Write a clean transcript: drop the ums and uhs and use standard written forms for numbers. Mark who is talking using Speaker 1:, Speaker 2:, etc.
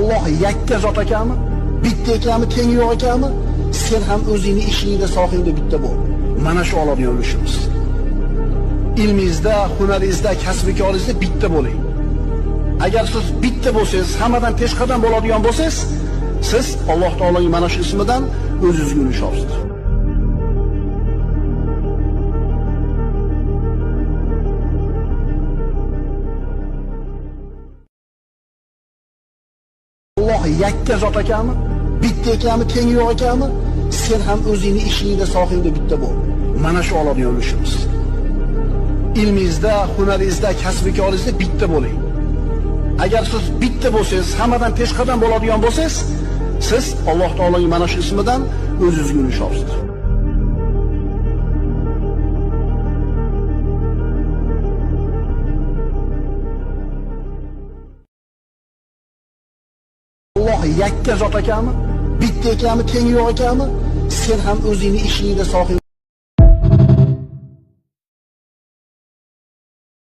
Speaker 1: Alloh yakka zot ekanmi? Bitta ekanmi, tengi yo'q ekanmi? Sen ham o'zingni ishingda, sohingda bitta bo'l. Mana shu oladigan ulushimiz. Ilmingizda, hunaringizda, kasbikoringizda bitta bo'ling. Agar siz bitta bo'lsangiz, hammadan peshqadam bo'ladigan bo'lsangiz, siz Alloh taoloning mana shu ismidan o'zingizga ulush olasiz. Alloh yakka zot ekanmi? Bitta ekanmi, tengi yo'q ekanmi? Sen ham o'zingni ishingda, sohingda bitta bo'l. Mana shu oladigan ulushimiz. Ilmingizda, hunaringizda, kasbikoringizda bitta bo'ling. Agar siz bitta bo'lsangiz, hammadan peshqadam bo'ladigan bo'lsangiz, siz Alloh taoloning mana shu ismidan o'zingizga ulush olasiz. Alloh yakka zot ekanmi? Bitta ekanmi, tengi yo'q ekanmi? Sen ham o'zingni ishingda, sohingda